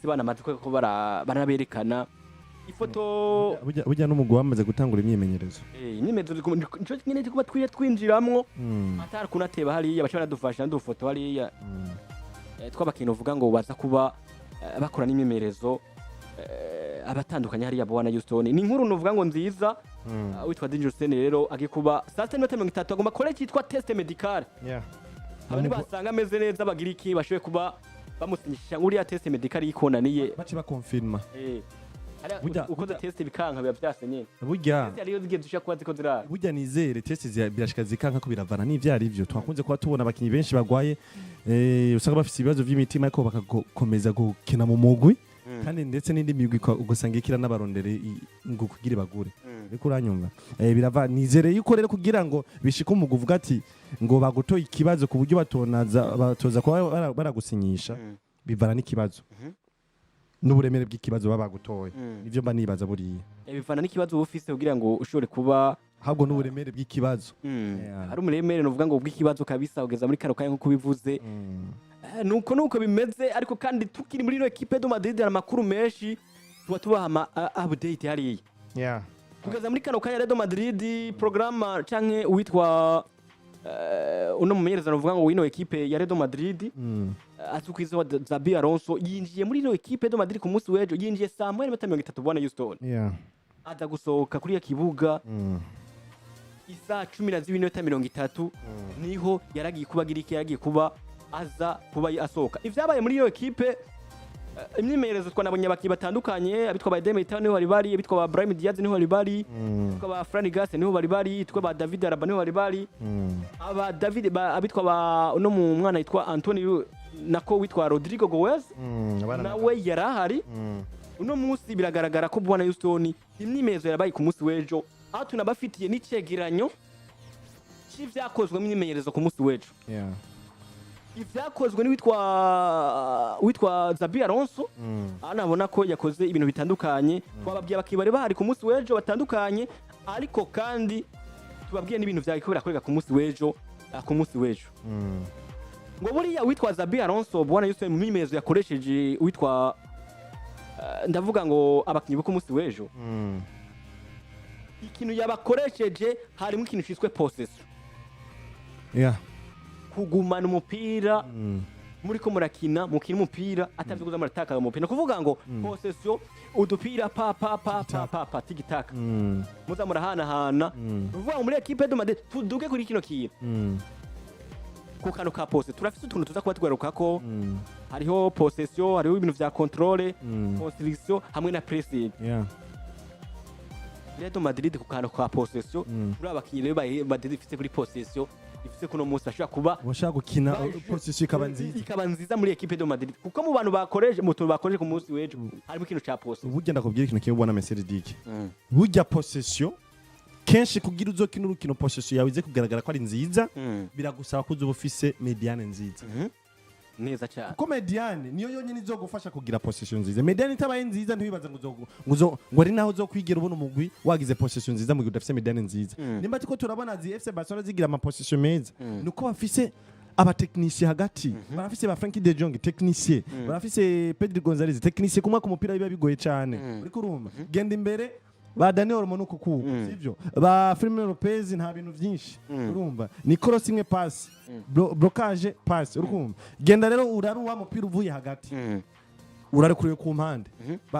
Banamaze ko baraberekana ifoto. Burya n'umugwi wamaze gutangura imyimenyerezo. Imyimenyerezo nico nyene kuba twiye twinjiramwo, atari kunateba hariya baca baradufasha n'udufoto hariya. Tw'abakintu uvuga ngo baza kuba bakora n'imyimenyerezo abatandukanye hariya. Bwana Houston, ni inkuru nuvuga ngo nziza. Witwa Dangerous rero agiye kuba saa 6:30 agomba akore cyitwa test médical. Abantu basanga ameze neza, bagira iki, bashoboye kuba bamusinyisha nguriya test médical yikonaniye. Bace bakonfirma. Hariya ukoze test bikanka, biba vyase nyene. Burya Test hariyo zigiye zishobora kuba ziko zirara. Burya nizere test birashika zikanka ko biravana n'ivyo ari vyo. Twakunze kuba tubona abakinyi benshi bagwaye, usanga bafise ibibazo vy'imitima, ariko bakakomeza gukina mu mugwi, kandi ndetse n'indi migwi ugasanga ikira n'abarondere ngo kugira bagure. Ariko uranyumva, birava. Nizere yuko rero kugira ngo bishike umugwi uvuga ati ngo bagutoye ikibazo ku buryo batonaza batoza kuba baragusinyisha, bivana n'ikibazo n'uburemere bw'ikibazo baba bagutoye. Nivyo mba nibaza buriya. Bivana n'ikibazo uba ufise kugira ngo ushobore kuba ahubwo n'uburemere bw'ikibazo. Hari umuremere nuvuga ngo bw'ikibazo kabisa ugeza muri kano kanya nk'uko ubivuze. Nuko bimeze. Ariko kandi tukiri muri ino équipe de Madrid, hari amakuru menshi tuba tubaha ama update hariya. Kugeza muri kano kanya Real Madrid programme canke uwitwa uno mumenyereza nuvuga ngo wino équipe ya Real Madrid, azwi ku izina Xabi Alonso, yinjiye muri ino équipe de Madrid ku munsi w'ejo. Yinjiye saa 1:30, bwana Houston. Aza gusohoka kuri ya kibuga isaha 12:30. Niho yaragiye kuba agira iki, yaragiye kuba aza kuba asohoka. Ivyabaye muri iyo équipe, imyimenyerezo, twanabonye abakinnyi batandukanye. Abitwa ba Eder Militao niho bari bari, abitwa ba Brahim Diaz niho bari bari, abitwa ba Fran Garcia niho bari bari, abitwa ba David Alaba niho bari bari, aba David ba, abitwa ba uno mu mwana yitwa Anthony, nako witwa Rodrigo Goes, Abana nawe yari ahari. Uno munsi biragaragara ko, bwana Houston, imyimenyerezo yabaye ku munsi w'ejo, aho tunabafitiye n'icegeranyo c'ivyakozwe mu myimenyerezo ku munsi w'ejo. Ivyakozwe n'uwitwa witwa Xabi Alonso. Aho nabona ko yakoze ibintu bitandukanye. Twababwiye abakinnyi bari bahari ku munsi w'ejo batandukanye, ariko kandi tubabwiye n'ibintu vyariko birakoreka ku munsi w'ejo. Ku munsi w'ejo ngo buriya witwa Xabi Alonso, bwana Yusuf, mu myimenyerezo yakoresheje witwa ndavuga ngo abakinnyi bo ku munsi w'ejo, ikintu yabakoresheje harimo ikintu cyiswe possession, kugumana umupira. Muriko murakina, mukina umupira atavyo kuza muratakaza umupira. Ni ukuvuga ngo possession, udupira pa pa pa pa pa pa, tiki taka, muza murahanahana. Ni ukuvuga ngo muri équipe de Madrid, tuduge kuri kino kintu, ku kantu ka possession, turafise utuntu tuza kuba tugarukako. Hariho possession, hariho ibintu vya contrôle, construction hamwe na pressing. Real Madrid ku kantu ka possession, turi abakinyi rero ba Madrid ifise kuri possession, ifise kuno munsi bashobora kuba bashaka gukina possession ikaba nziza. Ikaba nziza muri équipe de Madrid, kuko mu bantu bakoreje, mu tuntu bakoreje ku munsi w'ejo harimo ikintu ca possession. Burya ndakubwira ikintu kimwe, ubona Mercedes, burya possession kenshi kugira uzokina urukino possession yawe ize kugaragara ko ari nziza, biragusaba ko uzoba ufise médiane nziza. Neza cyane. Kuko médiane niyo yonyine izogufasha kugira possession nziza. Médiane itabaye nziza, ntiwibaze ngo ngo ari naho uzokwigera ubona umugwi wagize possession nziza mu gihe udafise médiane nziza. Nimba tuko turabona zi FC Barcelona zigira ama possession meza, nuko bafise aba technicien hagati. Barafise ba Frenkie de Jong technicien, barafise Pedri Gonzalez technicien. Kumwe ku mupira biba bigoye cyane. Uriko urumva, genda imbere, ba Dani Olmo nuko kuko sivyo, ba Fermin Lopez, nta bintu byinshi. Urumva ni cross imwe, passe, blocage, passe. Urumva, genda rero urabe wa mupira uvuye hagati, urarekuriwe ku mpande.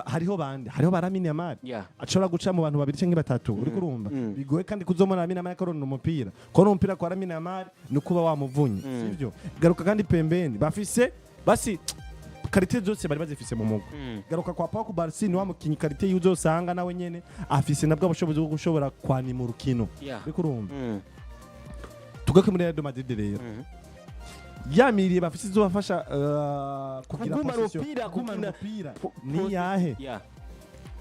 Hariho bande? Hariho ba Lamine Yamal, ashobora guca mu bantu babiri cyangwa batatu. Uriko urumva, bigoye kandi kuzomona Lamine Yamal akarona umupira. Kubona umupira kwa Lamine Yamal ni ukuba wamuvunye, sivyo? Garuka kandi pembeni, bafise basi qualité zose bari bazifise mu mugwi. Garuka kwa Pau Cubarsi, ni wa mukinyi qualité y'uzosanga nawe nyene afise nabwo bushobozi bwo gushobora kwanima urukino. Uriko urumva, tugaruke muri Real Madrid rero, yamiriye bafise izobafasha kugira kugumana possession, umupira, kugumana gukina umupira ni yahe?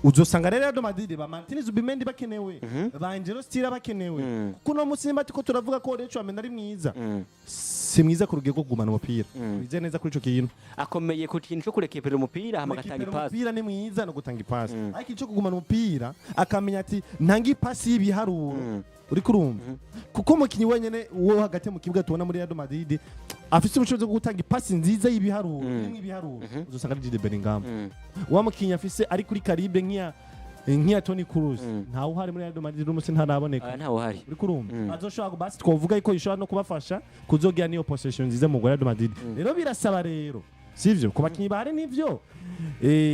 Uzosanga rero Real Madrid ba Martinez Zubimendi bakenewe, ba Angelo Stiller bakenewe, kuko uno munsi nimba turiko turavuga ko Recho Tchouaméni ari mwiza, si mwiza ku rugero rwo kugumana umupira. Wize neza kuri ico kintu. Akomeye ku kintu cyo kurekepera umupira hama agatanga Kurekipera ipasi. Umupira ni mwiza no gutanga ipasi, ariko ico kugumana umupira akamenya ati ntanga ipasi y'ibiharuro. Uriko urumva, kuko umukinyi wenyene wo hagati mu kibuga tubona muri Real Madrid Afise ubushobozi bwo gutanga ipasi nziza y'ibiharuro, irimwo ibiharuro, uzosanga ari Jude Bellingham. Wa mukinyi afise ari kuri calibre nk'iya Toni Kroos, ntawe uhari muri Real Madrid uno musi, ntaraboneka. Ah, ntawe uhari. Uriko urumva, azoshobora basi twovuga yuko ishobora no kubafasha kuzogira niyo possession nziza mu Real Madrid. Rero birasaba rero, sivyo, ku bakinyi bahari nivyo,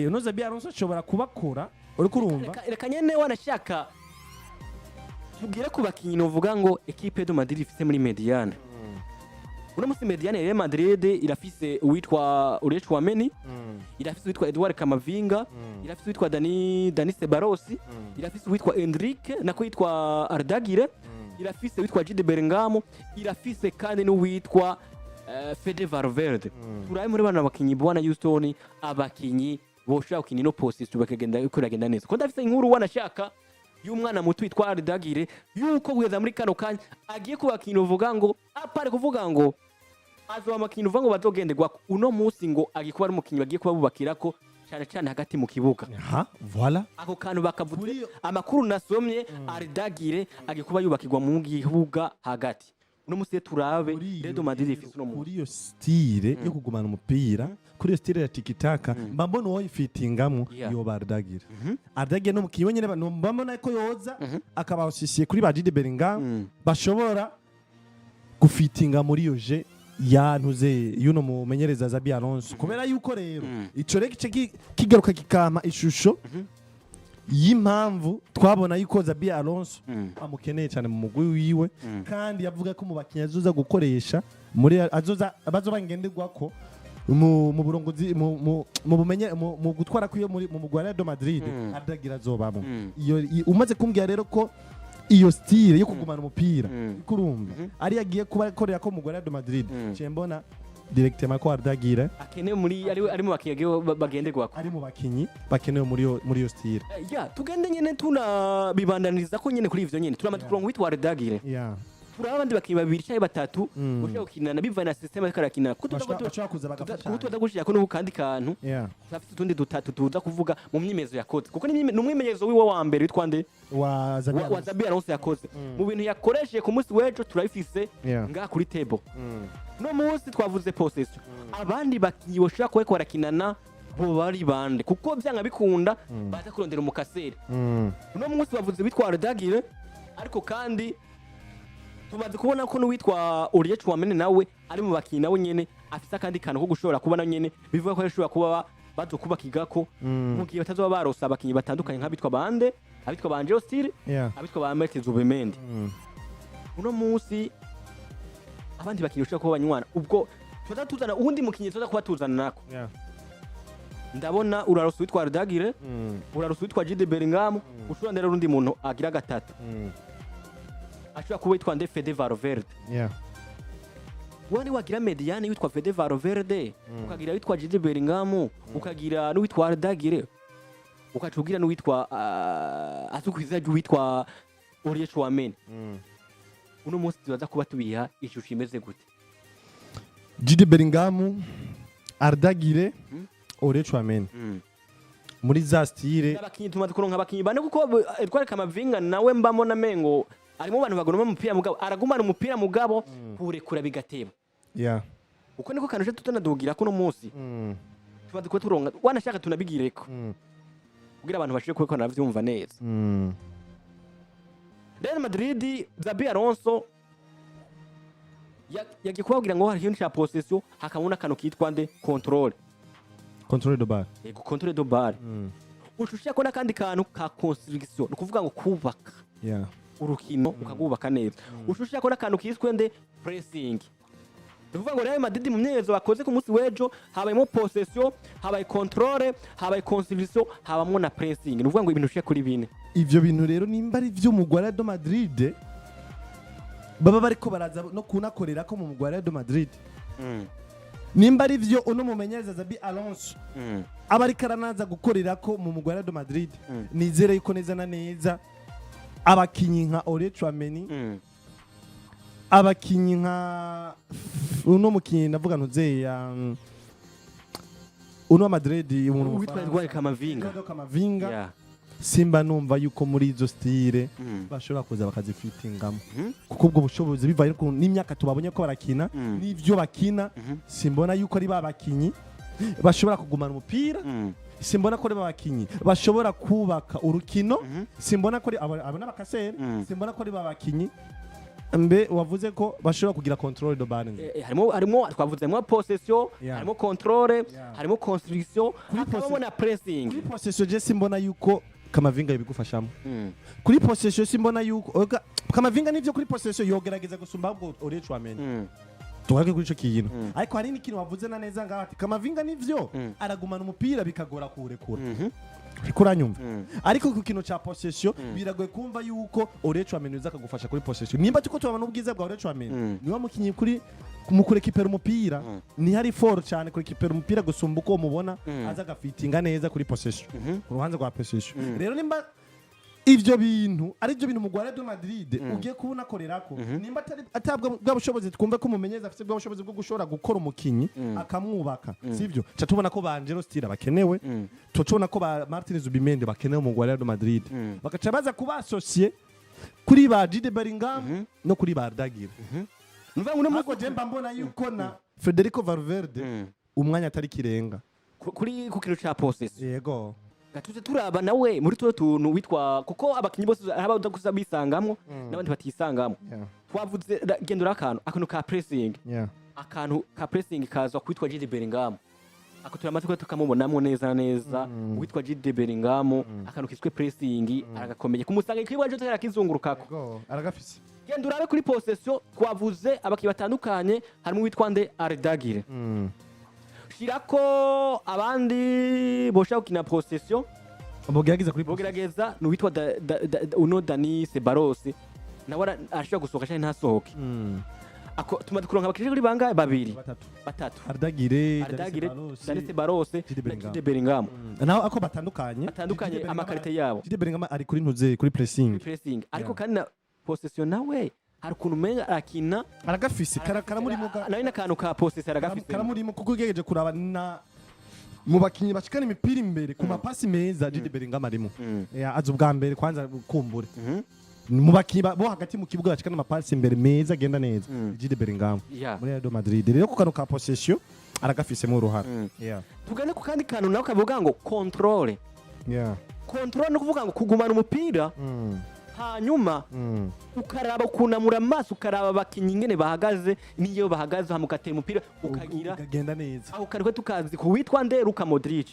uno Xabi Alonso ashobora kubakora, uriko urumva. Reka nyene wanashaka tubwire ku bakinyi novuga ngo équipe de Madrid ifise muri médiane uno musi. Médiane ya Real Madrid irafise uwitwa Aurélien Tchouaméni, irafise uwitwa Edouard Camavinga, irafise uwitwa Dani Ceballos, irafise uwitwa Endrick, nako yitwa Arda Güler, irafise uwitwa Jude Bellingham, irafise kandi n'uwitwa Fede Valverde. Turabe muri bano bakinyi, bwana Houston, abakinyi boshobora gukina ino position bakagenda uko iragenda neza, ko ndafise inkuru wanashaka y'umwana muto witwa Arda Güler, yuko kugeza muri kano kanya agiye kuba abakinyi uvuga ngo apare kuvuga ngo azoba amakinyi uvuga ngo bazogenderwa uno munsi, ngo agiye kuba ari umukinyi bagiye kuba bubakirako cyane cyane hagati mu kibuga. Ha, voilà. Ako kantu bakavuze. Amakuru nasomye, Arda Güler agiye kuba yubakirwa mu gihuga hagati uno munsi. Rero turabe Real Madrid ifise uno munsi Kuri iyo style yo kugumana umupira, kuri iyo style ya tiki-taka, mba mbona uwo yifitingamwo yoba Arda Güler. Arda Güler n'umukinyi wenyene mba mbona ko yoza akaba associé kuri ba Jude Bellingham, bashobora gufitinga muri iyo jeu ya ntuze y'uno mumenyereza Xabi Alonso. Kubera yuko rero ico rero gice kigaruka kikampa ishusho y'impamvu twabona yuko Xabi Alonso amukeneye cyane mu mugwi wiwe, kandi yavuga ko mu bakinyi azoza gukoresha muri azoza bazoba ngenderwako mu burongozi, mu bumenye, mu gutwara kwiyo muri mu mugwi wa Real Madrid, Arda Güler azobamo. Iyo umaze kumbwira rero ko iyo style yo kugumana umupira, kurumva ari yagiye kuba akorera ko mu mugwi wa Real Madrid, ciye mbona directement ko Arda Güler akenewe muri ari mu bakinyi bagiye bagenderwako, ari mu bakinyi bakenewe muri iyo style. Ya, tugende nyene tunabibandaniriza ko nyene kuri ivyo nyene turamaze kuronka witwa Arda Güler. Turaba abandi bakinyi babiri canke batatu bashobora gukinana bivanye na système ariko arakinana, kuko Bashobora kuza bagafashanya. tuza gushirako n'ubu kandi kantu. Turafite utundi dutatu tuza kuvuga mu myimenyerezo yakoze, kuko ni umwimenyerezo wiwe wa mbere witwa nde? Wa Xabi Wa Alonso. Xabi Alonso yakoze mu bintu yakoresheje ku munsi w'ejo, turabifise ngaha kuri table. No munsi twavuze possession, abandi bakinyi bashobora kuba bariko barakinana bo bari bande? Kuko vyanga bikunda baza kurondera umukaseri. Uno munsi bavuze witwa Arda Güler, ariko kandi tumaze kubona ko n'uwitwa Aurélien Tchouaméni nawe ari mu bakinyi nawe nyene afise akandi kantu ko gushobora kuba nawe nyene bivuga ko ashobora kuba bazokubakigako mu gihe batazoba baronse abakinyi batandukanye nk'abitwa bande, abitwa ba Angelo Stiller, abitwa ba Martin Zubimendi. Uno munsi abandi bakinyi bashobora kuba banywana, ubwo tuza tuzana uwundi mukinyi tuza kuba tuzana nako. Ndabona uraronse uwitwa Arda Güler, uraronse uwitwa Jude Bellingham, ushobora ndera urundi muntu agira gatatu ashobora kuba witwa nde? Fede Valverde. Wani wagira médiane witwa Fede Valverde, ukagira witwa Jude Bellingham, ukagira n'uwitwa Arda Güler, ukaca ugira n'uwitwa azwi ku izina ry'uwitwa Aurélien Tchouaméni, uno munsi tubaza kuba tubiha ishusho imeze gute? Jude Bellingham, Arda Güler, Aurélien Tchouaméni muri za style. Abakinyi tumaze kuronka abakinyi bane, kuko Edouard Camavinga nawe mbamo na mengo arimo abantu bagomba umupira, mugabo aragumana umupira, mugabo kuwurekura bigateba. Uko niko kantu tutanadugira ko no munsi tumaze kuba turonka, wanashaka tunabigireko kugira abantu bashobore kuba banavyumva neza. Real Madrid, Xabi Alonso yagiye kubabwira ngo hari ikintu ca possession, hakabona akantu kitwa nde? Contrôle. Contrôle de balle. Yego, contrôle de balle. Ucushako n'akandi kantu ka construction, ni ukuvuga ngo kubaka urukino ukagubaka neza. Ucushako n'akantu kiswe nde? Pressing. Ni ukuvuga ngo Real Madrid mu myimenyerezo bakoze ku munsi w'ejo habayemo possession, habaye contrôle, habaye construction, habamwo na pressing. Ni ukuvuga ngo ibintu ushika kuri bine. Ivyo bintu rero nimba ari vyo mugwi wa Real Madrid baba bariko baraza no kunakorera ko mu mugwi wa Real Madrid, nimba ari vyo uno mumenyereza Xabi Alonso aba ariko aranaza gukorera ko mu mugwi wa Real Madrid, nizere yuko neza na neza abakinyi nka Aurélien Tchouaméni, abakinyi nka uno mukinyi ndavuga ntuzeya uno wa Madrid, umuntu Witwa Edouard Camavinga. Eduardo Camavinga. Simba numva yuko muri izo style bashobora kuza bakazifitingamo, kuko ubwo bushobozi bivaye n'imyaka tubabonye ko barakina n'ivyo bakina, simbona yuko ari ba bakinyi bashobora kugumana umupira, simbona ko ari ba bakinyi bashobora kubaka urukino, simbona ko ari abo n'abakaseri, simbona ko ari ba bakinyi mbe wavuze ko bashobora kugira contrôle de balle. Harimo twavuzemo possession, harimo contrôle, harimo construction, hakabamo na pressing. Kuri possession je simbona yuko Kamavinga yabigufashamo. Kuri possession simbona yuko oga Kamavinga nivyo, kuri possession yogerageza gusumba ahubwo Aurelien Tchouameni. Tugaruke kuri ico kintu, ariko hari n'ikintu wavuze na neza ngaho ati Kamavinga nivyo aragumana umupira bikagora kuwurekura. Uriko uranyumva? Ariko ku kintu ca possession biragoye kumva yuko Aurelien Tchouameni uza akagufasha kuri possession. Nimba tuko tubona ubwiza bwa Aurelien Tchouameni, niwe mukinyi kuri mu kurekipera umupira, ni hari fort cyane kurekipera umupira gusumba uko mubona aza agafitinga neza kuri possession, ku ruhande rwa possession. Rero nimba ivyo bintu ari byo bintu mugwa Real Madrid ugiye kubona akorerako, nimba atari atabwa bwa bushobozi, twumve ko umumenyereza afite bwa bushobozi bwo gushobora gukora umukinyi akamwubaka, sivyo? Ca tubona ko ba Angelo Stiller bakenewe, tubona ko ba Martin Zubimendi bakenewe mu Real Madrid, bagaca baza kuba associé kuri ba Jude Bellingham no kuri ba Arda Güler. Nuvuga ngo uno munsi Ariko je mba mbona yuko na Federico Valverde umwanya atari kirenga. Kuri ku kintu ca possession, yego. Gatuze turaba nawe muri tuno tuntu witwa, kuko abakinyi bose hari abaza gusa bisangamwo n'abandi batisangamo. Twavuze gendura akantu ka pressing, akantu ka pressing kazwa kwitwa Jude Bellingham. Ako turamaze kuba tukamubonamwo neza na neza. Witwa Jude Bellingham, akantu kiswe pressing aragakomeye, kumusanga ikibuga cyo arakizungurukako. Yego, aragafise. Genda urabe kuri possession, twavuze abakinyi batandukanye, harimo uwitwa nde, Arda Güler. Shirako abandi boshaka gukina possession. Bogerageza kuri Bogerageza ni uwitwa uno Dani Ceballos, nawe arashobora gusohoka canke ntasohoke. Ako tumaze kuronka abakinyi kuri bangahe? Babiri? Batatu. Batatu. Arda Güler, Arda Güler, Dani Dani Ceballos Jude na Bellingham. Jude Bellingham. Naho ako batandukanye. Batandukanye Jude Bellingham ama qualité yabo. Jude Bellingham ari kuri ntuze kuri pressing. Kuri pressing, ariko kandi na possession nawe hari ukuntu umenga arakina. Aragafise, karamurimo nawe n'akantu ka possession aragafise. Karamurimo, kuko ugerageje kuraba na mu bakinyi bashikana imipira imbere ku mapasi meza, Jude Bellingham arimo. Yeah, aza ubwa mbere kwanza kumbure mu bakinyi bo hagati mu kibuga bashikana amapasi imbere meza agenda neza, Jude Bellingham muri Real Madrid. Rero ku kantu ka possession aragafisemo uruhara. Tugane ku kandi kantu nawe kavuga ngo contrôle. Contrôle ni ukuvuga ngo kugumana umupira, hanyuma ukaraba ukunamura amaso, ukaraba abakinyi ingene bahagaze n'iyo bahagaze, hama ugatera umupira ukagira ukagenda neza. Aho kariko tukazi ku witwa nde, Luka Modric.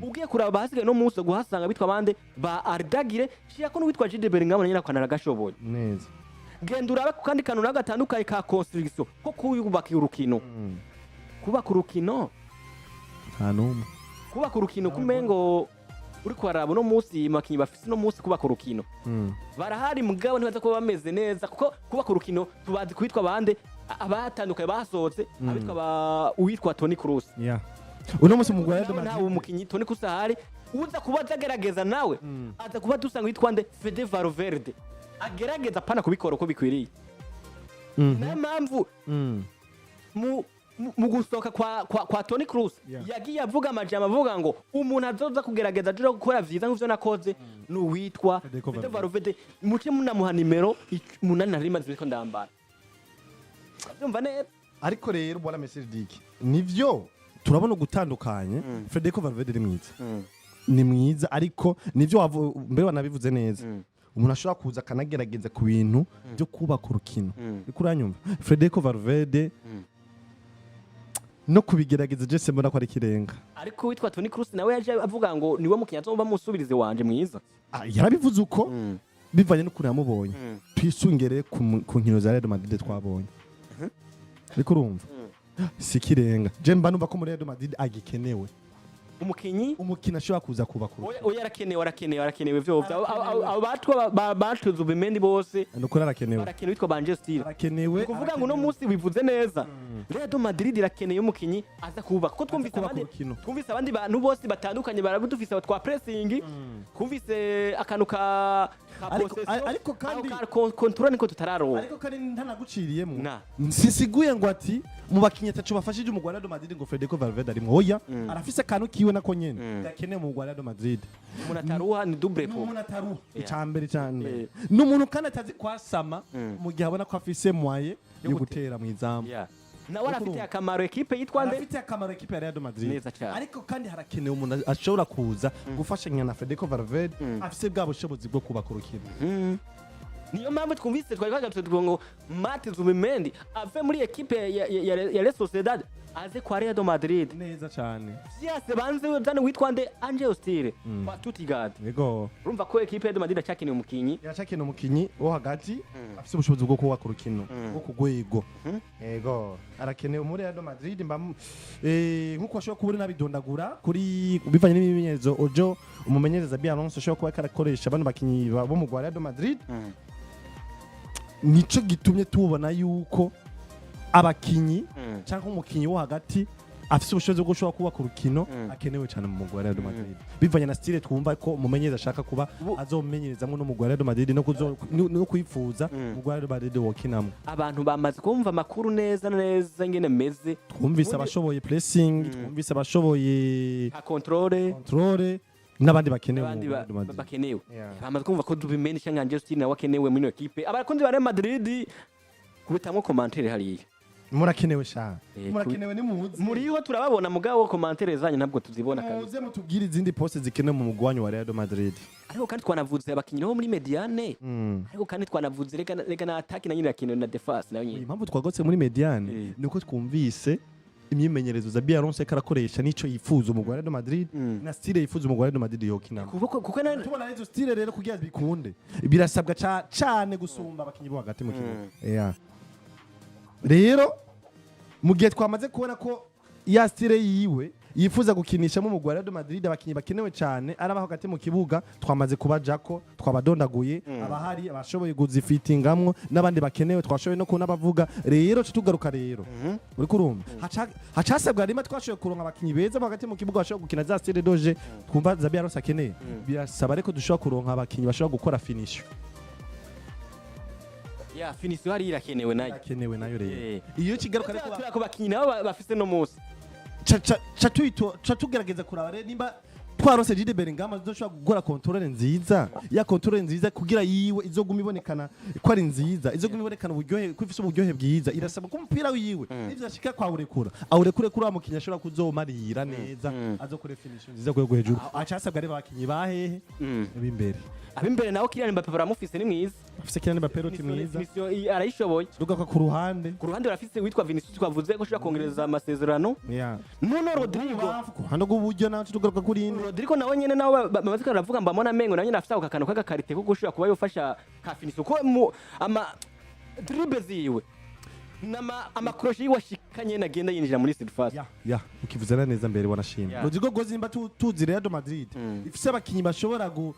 Ugiye kuraba abahasigaye no munsi guhasanga bitwa bande, ba Arda Güler, shirako n'uwitwa Jude Bellingham nyine akana aragashoboye. Neza. Genda urabe ku kandi kantu nawe gatandukanye ka construction, ko kubaka urukino, kubaka urukino. Nta n'umwe. Kubaka urukino kumengo uri kubaraba uno munsi, makinyi bafise uno munsi kubaka urukino barahari, mugabo ntibaza kuba bameze neza, kuko kubaka urukino tubazi kwitwa bande, abatandukanye basohotse, abitwa ba uwitwa Toni Kroos. Yeah, uno munsi mu Real Nawe ntawe Madrid umukinyi Toni Kroos ahari uza kuba azagerageza, nawe aza kuba dusanga witwa nde, Fede Valverde, agerageza pana kubikora uko bikwiriye. Niyo mpamvu mu gusohoka kwa Toni Kroos yagiye avuga amajambo avuga ngo umuntu azoza kugerageza aje gukora vyiza nk'ivyo nakoze ni uwitwa Federico Fede Valverde. Valverde, muce munamuha nimero 8 nari maze ko ndambara. Byumva neza. Ariko rero bwana Messi Dick, nivyo turabona ugutandukanye. Federico Valverde ni mwiza, ni mwiza, ariko nivyo mbere wanabivuze neza, umuntu ashobora kuza akanagerageza ku bintu byo kubaka urukino. Uriko uranyumva? Federico Valverde no kubigerageza je mbona ko ari ikirenga. Ariko witwa Toni Kroos nawe yaje avuga ngo niwe mukinnyi azoba musubirize wanje mwiza. Ah, yarabivuze uko bivanye n'ukuntu yamubonye. Twisungere ku nkino za Real Madrid twabonye, ariko urumva si ikirenga. Je mba numva ko muri Real Madrid agikenewe umukinyi umukino ashobora kuza kubaka urukino. Oya, arakenewe, arakenewe, arakenewe vyo abo batwa batuze ubumendi bose. Ni ukuri arakenewe. Barakenewe, witwa Banje Style. Arakenewe. Kuvuga ngo uno munsi bivuze neza. Real de Madrid irakeneye umukinyi aza kubaka, kuko twumvise kubaka abandi, urukino. twumvise abandi bantu bose batandukanye barabudufise twa pressing, twumvise akantu ka possession, Ariko kandi- ako ka control niko tutararonka. Ariko kandi ntanaguciriyemo, Na. sisiguye ngo ati mu bakinyi atacu bafashije umugwi wa Real Madrid ngo Federico Valverde arimwo. Oya, arafise akantu kiwe nako nyene gakenewe mu mugwi wa Real Madrid. Umuntu ataruha ni double Ni po umuntu ataruha, icambere cyane, ni umuntu kandi atazi kwasama mu gihe abona ko afise moyen yo gutera mu izamu. Yeah. Nawe arafite akamaro ekipe yitwa nde? Arafite akamaro ekipe ya Real Madrid. Neza cyane. Ariko kandi harakenewe umuntu ashobora kuza gufashanya na Federico Valverde, afise bwa bushobozi bwo kubaka urukino. Niyo mpamvu twumvise twari twagarutse tuvuga ngo Martin Zubimendi ave muri ekipe ya Real Sociedad aze kwa Real Madrid. Neza cyane. Vyase banze zane witwa nde, Angel Stile kwa Stuttgart. Urumva ko ekipe ya Real Madrid acakeneye umukinyi. Iracakeneye umukinyi wo hagati afise ubushobozi bwo kubaka urukino bwo ku rwego. Yego, arakenewe muri Real Madrid. Mba nkuko ashobora kuba uri nabidondagura kuri bivanye n'imimenyerezo ojo umumenyereza Xabi Alonso ashobora kuba karakoresha bano bakinyi bo mu Real Madrid, nico gitumye tubona yuko abakinyi cyangwa umukinyi wo hagati afise ubushobozi bwo gushobora kubaka urukino akenewe cyane mu mugwi wa Real Madrid, bivanye na style twumva ko umumenyereza ashaka kuba azomenyerezamwo no mu mugwi wa Real Madrid no kwifuza mugwi wa Real Madrid wokinamwo. Abantu bamaze kumva amakuru neza neza ingene meze. Twumvise abashoboye pressing, twumvise abashoboye ka contrôle, contrôle n'abandi bakenewe mu n'abandi mugwi wa Real Madrid. Bakenewe. Yeah. Bamaze kumva ko Zubimendi cyangwa Angel Stile nawe akenewe muri iyo ekipe. Abakunzi ba Real Madrid, kubitamwo commentaire hariya. Murakenewe sha. Murakenewe, nimuze. Muriho turababona, mugabo commentaire zanyu ntabwo tuzibona kabisa. Muze mutubwire izindi poste zikenewe mu mugwi wanyu wa Real Madrid. Ariko kandi twanavuze abakinyi bo muri médiane, ariko kandi twanavuze reka na attaque na nyine irakenewe na défense nayo nyine. Impamvu twagotse muri médiane ni uko twumvise imyimenyerezo Xabi Alonso ariko arakoresha n'ico yifuza umugwi wa Real Madrid na style yifuza umugwi wa Real Madrid yokinamo. Kuko na Tubona izo style rero, kugira bikunde birasabwa cane gusumba abakinyi bo hagati mu kibuga. Yeah. Rero mu gihe twamaze kubona ko ya style yiwe yifuza gukinishamo umugwi wa Real Madrid, abakinyi bakenewe cane ari abaho hagati mu kibuga twamaze kubajako, twabadondaguye abahari abashoboye kuzifitingamwo n'abandi bakenewe twashoboye no kunabavuga. Rero tugaruka rero, uriko urumva hacasabwa rimwe twashoboye kuronka abakinyi beza bo hagati mu kibuga bashobora gukina za style de jeu twumva Xabi Alonso akeneye, birasaba ariko dushobora kuronka abakinyi bashobora gukora finition. Ya finition hari irakenewe nayo. Akenewe nayo rero. Iyo kigaruka ariko Turiya ku bakinyi nabo bafise no munsi. Ca tugerageza kuraba rero nimba twarose Jude Bellingham azoshobora gukora contrôle nziza, ya contrôle nziza kugira yiwe izoguma ibonekana ko ari nziza, izoguma ibonekana uburyohe, ko ifise uburyohe bwiza. Irasaba ko umupira wiwe nivyo ashika kwa urekura awurekure kuri wa mukinyi ashobora kuzomarira neza, azokore finition nziza ku hejuru. Acasabwa rero abakinyi bahehe b'imbere. Abimbere nawe Kylian Mbappe baramufise, ni mwiza. Afise Kylian Mbappe roti mwiza. Finition arayishoboye. Tugaruka ku ruhande. Ku ruhande barafise witwa Vinicius, twavuze ko ushobora kongereza amasezerano. Nuno Rodrigo. Ku ruhande rw'uburyo nawe tugaruka kuri inde? Rodrigo nawe nyene nawe bamaze baravuga, mbamona mengo nawe nyene afise ako kantu k'agakarite ko gushobora kuba yofasha ka finition, ko mu ama dribble ziwe nama ama crochet yiwe ashika nyene agenda yinjira muri surface. Ya, ukivuze na neza mbere, wanashima. Rodrigo Gozi, nimba tuzi Real Madrid ifise abakinyi bashobora gu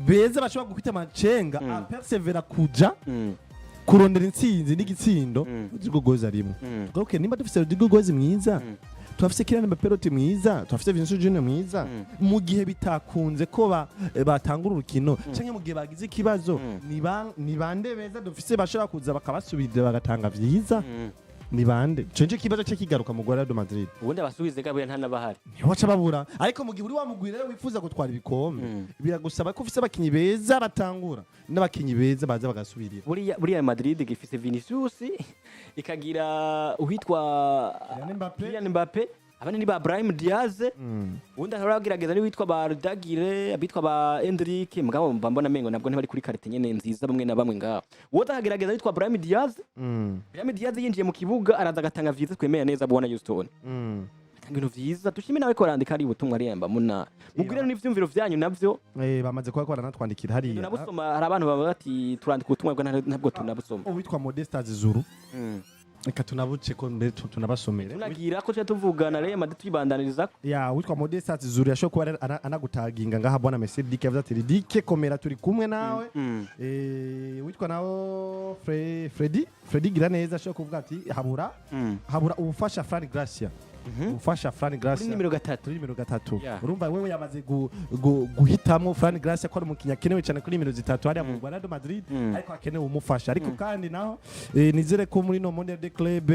beza bashobora gukwita amacenga apersevera kuja kurondera intsinzi n'igitsindo, Rodrigo Gozi arimo. Tugaruke, nimba dufise Rodrigo Gozi mwiza, turafise Kylian Mbappe roti mwiza, turafise Vinicius Junior mwiza, mu gihe bitakunze ko batangura urukino canke mu gihe bagize ikibazo, ni bande beza dufise bashobora kuza bakabasubirira bagatanga vyiza? Ni bande? Ico nico kibazo cye kigaruka mu Real Madrid. Ubundi abasubize gabuye nta nabahari. Ntiwaca babura, ariko mu gihe uri wa mugwi rero wifuza gutwara ibikombe, biragusaba ko ufise abakinyi beza batangura n'abakinyi beza baza bagasubirira. Buriya Madrid gifise Vinicius, ikagira uwitwa Kylian Mbappe. Kylian Mbappe, abandi ni ba Brahim Diaz, ubundi ahora agerageza n'uwitwa ba Rudagire, abitwa ba Endrick, mugabo mba mbona mengo nabwo ntibari kuri qualité nyene nziza bamwe na bamwe ngaho. Uwo akagerageza witwa Brahim Diaz. Brahim Diaz yinjiye mu kibuga araza agatanga vyiza, twemera neza bwana Houston. Atanga ibintu vyiza, dushime nawe ko arandika ari ubutumwa ariyamba muna mugwire n'ivyumviro vyanyu navyo. Bamaze kuba baranatwandikira hariya. Tunabusoma, hari abantu baba bati turandika ubutumwa bwa ntabwo tunabusoma. Uwitwa Modesta Zizuru. Reka tunabuce ko mbere tunabasomere. Tunagira ko tuca tuvugana Real Madrid tuyibandaniriza. Ya, witwa Modeste Zuri ashobora kuba anagutaginga ngaha, bwana Messi Dike, yavuze ati: "Dike, komera, turi kumwe nawe." Witwa nawo Freddy Giraneza ashobora kuvuga ati habura ubufasha Fran Gracia, ubufasha Fran Kuri Gracia nimero 3. Kuri nimero 3. Yeah. Urumva wewe yamaze guhitamwo Fran Gracia ko ari umukinnyi akenewe cyane kuri nimero 3 hariya mu Real Madrid, ariko akenewe umufasha. Ariko kandi naho nizere ko muri no Mondial de Club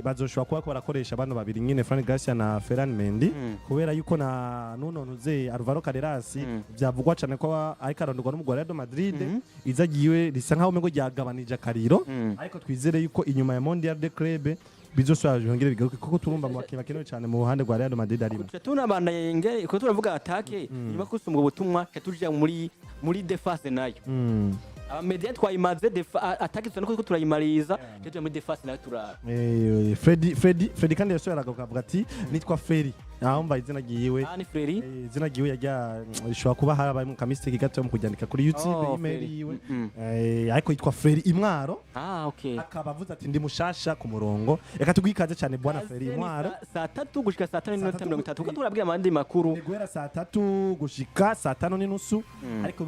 bazoshobora kuba ko barakoresha bano babiri nyine, Fran Gracia na Ferland Mendy, kubera yuko na nuno ntuze Alvaro Carreras byavugwa cyane ko ariko arondorwa n'umugwi wa Real Madrid, iza giwe risa nkaho umengo ryagabanije akariro. Ariko twizere yuko inyuma ya Mondial de Club bizosubira byongere bigaruke, kuko turumva mu bakinnyi bakenewe cyane mu ruhande rwa Real Madrid arimo. Tuca tunabandanya ngere ko turavuga attaque, nyuma kusumba ubutumwa tuca tuja muri défense nayo. Aba médian twayimaze, attaque tuna ko turayimariza, tuja tuja muri défense nayo turara. Freddy kandi yasubira akavuga ati: "Nitwa Ferry." Aho mva izina ryiwe. Ah, ni Freri. Izina ryiwe yajya rishobora kuba harabayemo ka mistake gato mu kuryandika kuri YouTube, Oh, email Ferry. yiwe. Ariko yitwa Ferry Imwaro. Ah, okay. Akaba avuze ati: "Ndi mushasha ku murongo." Reka tuguhe ikaze cyane, bwana Ferry Kaze ni Imwaro. Saa 3 gushika saa tanu n'iminota Saa tatu 30, kuko turabwira amandi makuru. Ni guhera saa 3 gushika saa 5:30, ariko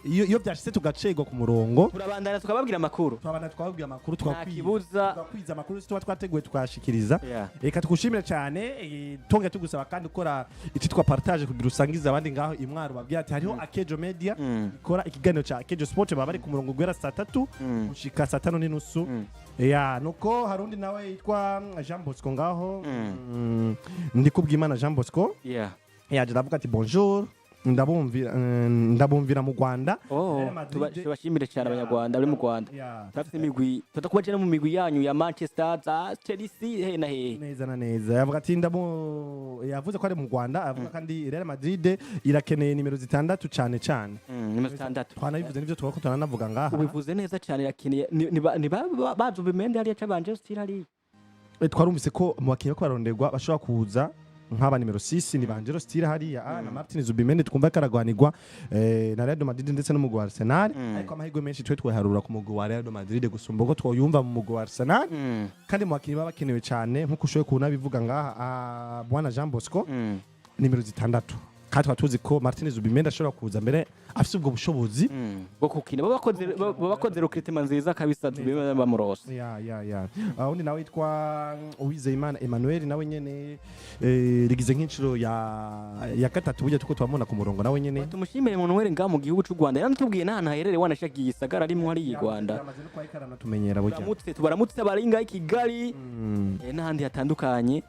iyo vyashitse tugacegwa ku murongo, turabandanya tukababwira amakuru. Turabana twababwira amakuru, Nta twakwiza kibuza. Twakwiza amakuru tuba twateguye tukayashikiriza. Reka tugushimire cyane, tongera tugusaba kandi ukora icitwa partage kugira usangize abandi ngaho Imwaro, babwira ati hariho Akejo Media ikora ikiganiro ca Akejo Sport, baba bari ku murongo guhera saa 3 gushika saa 5:30. Ya, nuko hari undi nawe yitwa Jean Bosco ngaho, Ndikubwimana Jean Bosco, yaje aravuga ati: "Bonjour, ndabumvira mu Rwanda." Oh, Real Madrid- tubashimire cyane Abanyarwanda bari mu Rwanda. Turafite imigwi, tutakuba no mu migwi yanyu ya Manchester, za Chelsea, he na hehe. Neza na neza. Yavuga ati ndamu yavuze ko ari mu Rwanda, avuga kandi Real Madrid irakeneye nimero 6 cyane cyane. Nimero 6. Twanabivuze nivyo twako turanavuga ngaha. Ubivuze neza cyane, irakeneye ni bazi ubimende hariya ca Manchester hariya. Twarumvise ko mu bakinnyi bariko baronderwa bashobora kuza nk'aba nimero 6 ni Angelo Stiller hariya, na Martin Zubimendi twumva ko aragwanirwa na Real Madrid ndetse n'umugwi wa Arsenal, ariko amahirwe menshi twe twaharura ku mugwi wa Real Madrid gusumba uko twoyumva mu mugwi wa Arsenal. Kandi mu bakinnyi baba bakenewe cyane nk'uko ushoboye kubona bivuga ngaha, bwana Jean Bosco, nimero 6, kandi tukaba tuzi ko Martin Zubimendi ashobora kuza mbere afise ubwo bushobozi Bwo kukina. Baba bakoze recruitment nziza kabisa, tubime bamurose. Ya, undi nawe yitwa Uwizeyimana Emmanuel, nawe nyene rigize nk'inshuro ya gatatu burya tuko turamubona ku murongo nawe nyene. Tumushimire umuntu were ngaha mu gihugu cy'u Rwanda, yaranatubwiye n'ahantu haherereye, wanashakiye gisagara arimo hariya i Rwanda. Yamaze no kuba tumenyera burya. Tubaramutse abari ngaha i Kigali n'ahandi hatandukanye.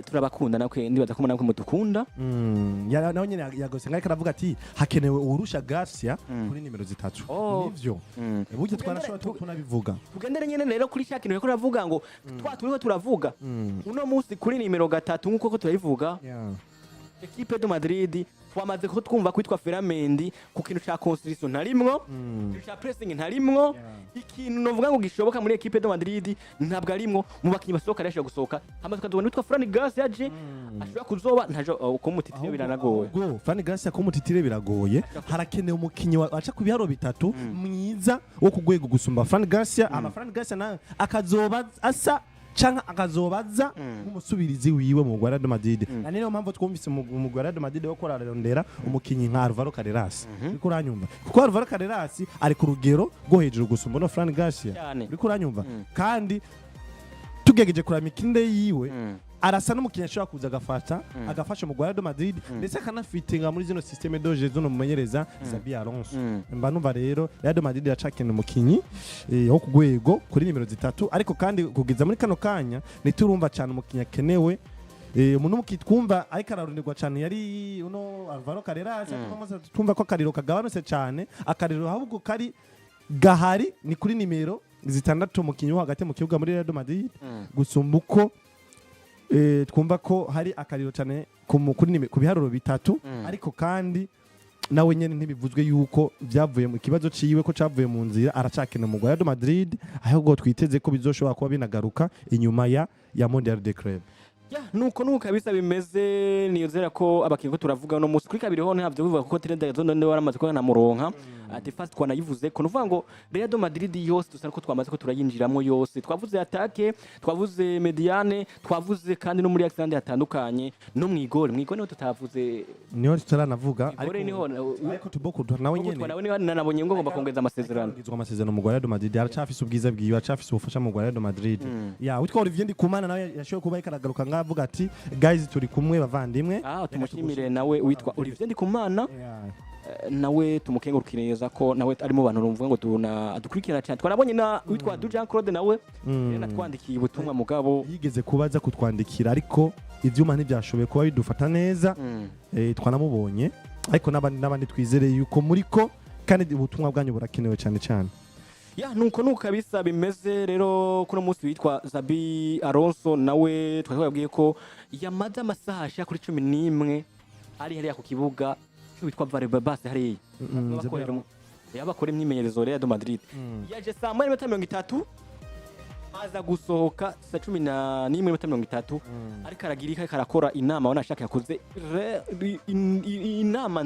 Turabakunda nakwe, ndibaza ko namwe mudukunda. Nawe nyene yagose ngariko aravuga ati hakenewe uwurusha Garcia kuri nimero 3. Oh. Nivyo, burya twarashobora tunabivuga. Tugendere nyene rero kuri cya kintu reko turavuga ngo twa turiko turavuga uno munsi kuri nimero 3, nk'uko ko turabivuga. Equipe de Madrid twamaze ko twumva kwitwa Ferland ku kintu ca construction ntarimwo, ikintu ca pressing ntarimwo. Ikintu novuga ngo gishoboka muri equipe de Madrid ntabwo arimwo mu bakinyi basohoka. Rero ashobora gusohoka hama tukatubona witwa Fran Garcia yaje, ashobora kuzoba ntajo ko mutitire biranagoye. Ahubwo Fran Garcia ko mutitire biragoye, harakenewe umukinyi aca ku biharo bitatu mwiza wo ku rwego gusumba Fran Garcia, ama Fran Garcia nawe akazoba asa canke akazobaza nk'umusubirizi wiwe mu Real Madrid. Na niyo mpamvu twumvise mu Real Madrid wo korarondera umukinyi nka Alvaro Carreras, uriko uranyumva? Kuko Alvaro Carreras ari ku rugero rwo hejuru gusumba no Fran Garcia. Cyane. Uriko uranyumva? Kandi tugerageje kuraba imikinire yiwe, arasa n'umukinnyi ashobora kuza agafasha mu Real Madrid, ndetse akanafitinga muri zino système de jeu zino mumenyereza Xabi Alonso. Mba numva rero Real Madrid iracakina umukinyi wo ku rwego kuri nimero 3, ariko kandi kugeza muri kano kanya ntiturumva cyane umukinyi akenewe. Umuntu twumva ariko araronderwa cyane yari uno Alvaro Carreras, ariko uno munsi twumva ko akariro kagabanutse cyane. Akariro ahubwo kari gahari ni kuri nimero 6, umukinyi wo hagati mu kibuga muri Real Madrid, gusumba uko twumva ko hari akariro cyane ku biharuro bitatu. Ariko kandi nawe nyene ntibivuzwe yuko byavuye mu kibazo ciwe ko cavuye mu nzira, aracakina mu Real Madrid, ahubwo twiteze ko bizoshobora kuba binagaruka inyuma ya Mondial de Club. Ya, nuko kabisa bimeze. Nizera ko abakinyi ko turavuga no musi kuri kabiri ho ntabyo bivuga, kuko Trent Alexander niwe waramaze kuba namuronka. Défense twanayivuze ko nuvuga ngo Real Madrid yose dusa ko twamaze ko turayinjiramo yose. Twavuze attaque, twavuze médiane, twavuze kandi no muri accident hatandukanye, no mw'igore. Mw'igore niho tutavuze. Niho tutaranavuga. Igore niho. Ariko Tuboko nawe nyene. Nawe niho nanabonye ngo ngomba kongeza amasezerano. Agizwe amasezerano mu Real Madrid, aracafise ubwiza bwiwe, aracafise ubufasha mu Real Madrid. Ya, witwa Olivier Ndikumana nawe yashoboye kuba ariko aragaruka ngaho avuga ati: "Guys, turi kumwe bavandimwe." Ah, tumushimire nawe witwa Olivier Ndikumana. Yeah. Nawe tumukengurukire neza ko nawe ari mu bantu rumvuga ngo tuna adukurikirana cyane. Twarabonye na witwa Du Jean Claude nawe natwandikiye ubutumwa mugabo. Yigeze kubaza kutwandikira, ariko ivyuma ntibyashoboye kuba bidufata neza. Twanamubonye, ariko n'abandi twizereye yuko muriko, kandi ubutumwa bwanyu burakenewe cyane cyane. Ya, nuko kabisa bimeze. Rero kuno munsi witwa Xabi Alonso nawe twari twabwiye ko yamaze amasaha ashika kuri 11 ari hariya ku kibuga witwa Valdebebas hariya bakora imyimenyerezo Real de Madrid. Yaje saa 1:30, aza gusohoka saa 11:30. Ariko aragira, ariko arakora inama, ubona ashaka yakoze inama.